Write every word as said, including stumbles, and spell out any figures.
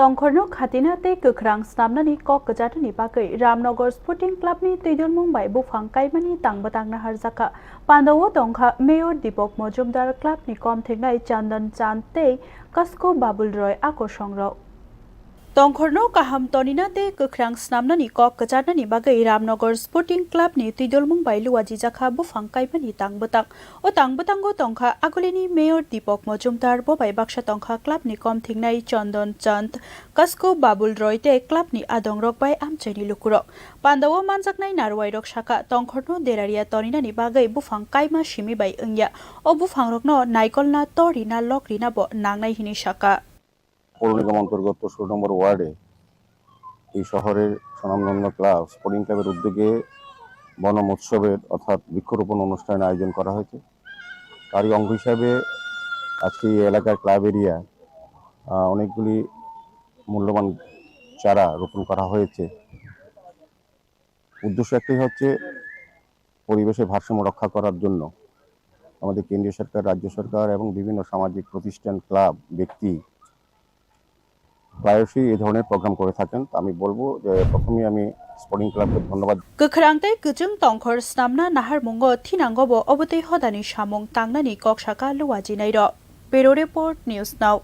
Tongkhorno khatina tei kwkhrang snamnani kok kwcharnani bagwi Ramnagar Sporting Clubni twidulmung bai buphang kaimani tang bwtang naharjakha. Pandao tongkha Mayor Deepak Majumdar, clubni kom thingnai Chandan Chand tei Kasko Babul Roy akosongrok. Tongkhorno kaham tonina tei kwkhrang snamnani kok kwcharnani bagwi Ramnagar Sporting Clubni twidulmung bai luajijakha buphang kaimani tang bwtang. O tang bwtango tongkha agulini Mayor Deepak Majumdar, bo bai baksa tongkha clubni kom thingnai Chandan Chand, Kasko Babul Roy tei clubni adongrok bai amchaini lukurok. Pandao manjaknai narwairok sakha, tongkhorno deraria toninani bagwi buphang kaima simi bai wngya. O buphangrokno naikolna, tor rina, lok rina bo nangnai hwnwi sakha. পৌর নিগম অন্তর্গত ষোলো নম্বর ওয়ার্ডে এই শহরের স্বনামধন্য club sporting ক্লাবের উদ্যোগে বনম উৎসবের অর্থাৎ বৃক্ষরোপণ অনুষ্ঠানের আয়োজন করা হয়েছে। তারই অঙ্গ হিসাবে আজকে এই এলাকার ক্লাব এরিয়া, আহ, অনেকগুলি মূল্যবান চারা রোপণ করা হয়েছে। উদ্দেশ্য একটাই হচ্ছে পরিবেশের ভারসাম্য রক্ষা করার জন্য আমাদের কেন্দ্রীয় সরকার, রাজ্য সরকার এবং বিভিন্ন সামাজিক প্রতিষ্ঠান, ক্লাব, ব্যক্তি প্রায়শই এই ধরনের প্রোগ্রাম করে থাকেন। তো আমি বলবো যে প্রথমেই আমি স্পোর্টিং ক্লাবকে ধন্যবাদ। Kwkhrang tei kwchwng tongkhor snamna naharmungo thinango bo obotwi hodani samung tangnani kok sakha luajinairok. Bureau Report, News Now.